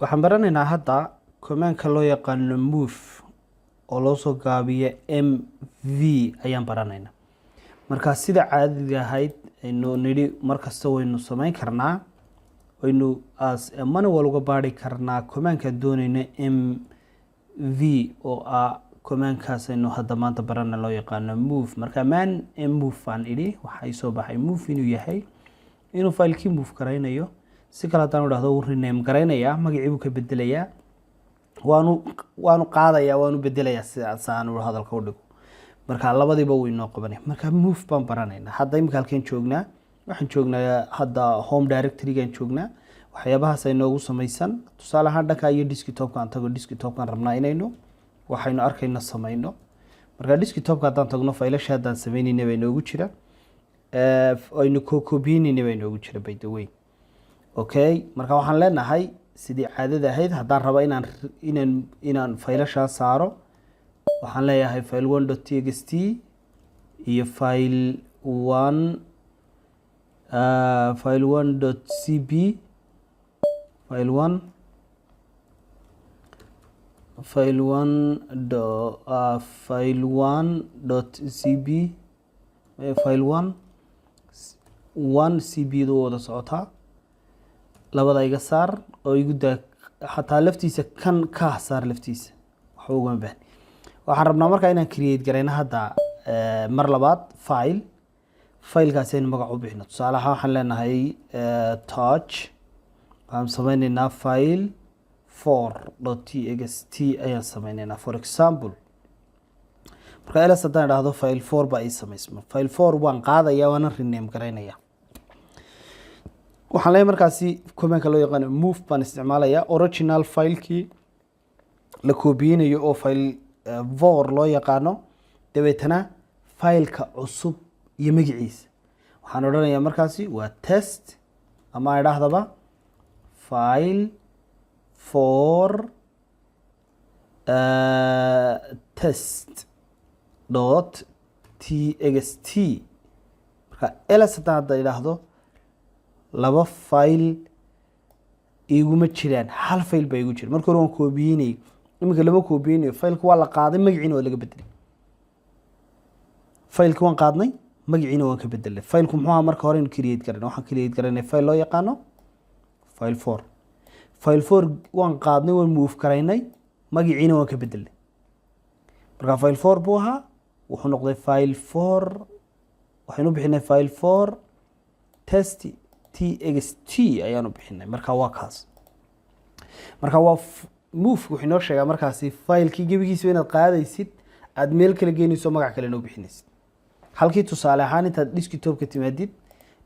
Waxaan baranaynaa hadda commandka loo yaqaano move, oo loo soo gaabiyo mv, ayaan baranaynaa. Marka sida caadiga ahayd aynu nidhi, markasta waynu samayn karnaa, waynu as manual uga baari karnaa commandka doonayno mv, oo ah commandkaas aynu hadda maanta barana, loo yaqaano move. Marka man move aan idhi, waxaa soo baxay move inuu yahay inuu filekii move garaynayo. Si kale haddaan idhahdo, wuu rename garaynayaa, magacii buu ka bedelayaa, waanu qaadayaa, waanu bedelayaa, sidaas aanu hadalka u dhigo. Marka labadiiba wuu inoo qabanaya. Marka move baan baranaynaa hadda. Imika halkeen joognaa? Waxaan joognaa hadda home directorygan joognaa. Waxyaabahaas ay noogu samaysan, tusaale ahaan dhanka iyo desktopka aan tago. Desktopkaan rabnaa inaynu waxaynu arkayno samayno. Marka desktopka haddaan tagno, faylasha haddaan samaynayna baa inoogu jira, aynu koobiyeynaynaa baa inoogu jira, by the way. Okay, marka waxaan leenahay, sidii caadada ahayd, haddaan rabo inaan faylashaa saaro, waxaan leeyahay file 1.txt iyo file 1.cp, file one file one do file 1.cb, file one one cb du wada socotaa. Labada iga saar oo igu daa, xataa laftiisa kan ka saar laftiisa, waxba ugama baahni. Waxaan rabnaa markaa inaan create garayno hadda mar labaad file. Filekaasi aynu magac u bixino. Tusaale ahaan waxaan leenahay touch, waxaan sameyneynaa file 4.txt ayaan sameyneynaa, for example. Marka ls haddaan idhaahdo, file 4 baa ii samaysma. File 4 waan qaadaya, waana rename garaynaya. Waxaan leeyahay markaasi commandka loo yaqaano move baan isticmaalayaa. Original filekii la koobiyeynayo oo file 4 loo yaqaano, dabeetana fileka cusub iyo magaciisa. Waxaan odhanayaa markaasi waa test, ama idhaahdaba file 4 test.txt. Marka ls haddaan hadda idhaahdo, laba file iguma jiraan, hal file baa igu jira. Marka hore waan koobiyeynayay, iminka lama koobiyeynayo. Fileka waa la qaaday, magaciina waa laga bedelay. Fileka waan qaadnay, magaciina waan ka bedelay. Fileku muxuu ahaa marka hore aynu create garanay? Waxaan create garanay file loo yaqaano file 4. File 4 waan qaadnay, waan move garaynay, magaciina waan ka bedelnay. Marka file 4 buu ahaa, wuxuu noqday file 4. Waxaynu bixinay file 4 test txt ayaanu bixinay. Marka waa kaas. Marka waa move wuxuu inoo sheegaa markaasi filekii gebigiisa inaad qaadaysid, aada meel kala geynayso, magac kale inoo bixinaysid. Halkii tusaale ahaan intaad desktopka timaadid,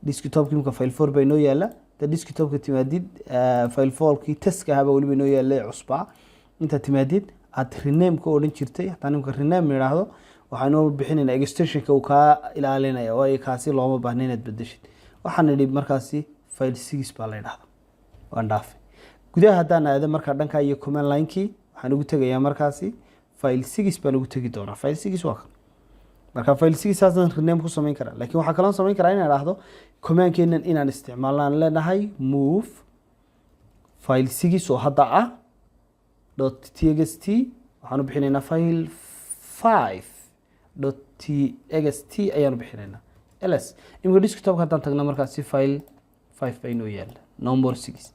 desktopka imika file 4 baa inoo yaala, intaad desktopka timaadid, file 4kii testka ahaaba weliba inoo yaala ee cusbaa, intaad timaadid aad rename ka odhan jirtay. Haddaan imika rename idhaahdo, waxaanu bixinaynaa extensionka uu kaa ilaalinaya, waayo kaasi looma baahna inaad bedeshid. Waxaan idhi markaasi file 6 baa la idhahda, waan dhaafay. Gudaha haddaan aado markaa dhanka iyo command linekii, waxaan ugu tegayaa markaasi file 6 baan ugu tegi doonaa. File 6 waa kan. Marka file 6 saasaan rename ku samayn karaa, laakiin waxaa kaloo samayn karaa inaan idhaahdo commandkeenan inaan isticmaalno, aan leenahay move file 6 oo hadda ah .txt, waxaan u bixinaynaa file 5.txt ayaanu bixinaynaa. Ls imika desktopka haddaan tagno, markaasi file 5 baa inoo yaala, no more 6.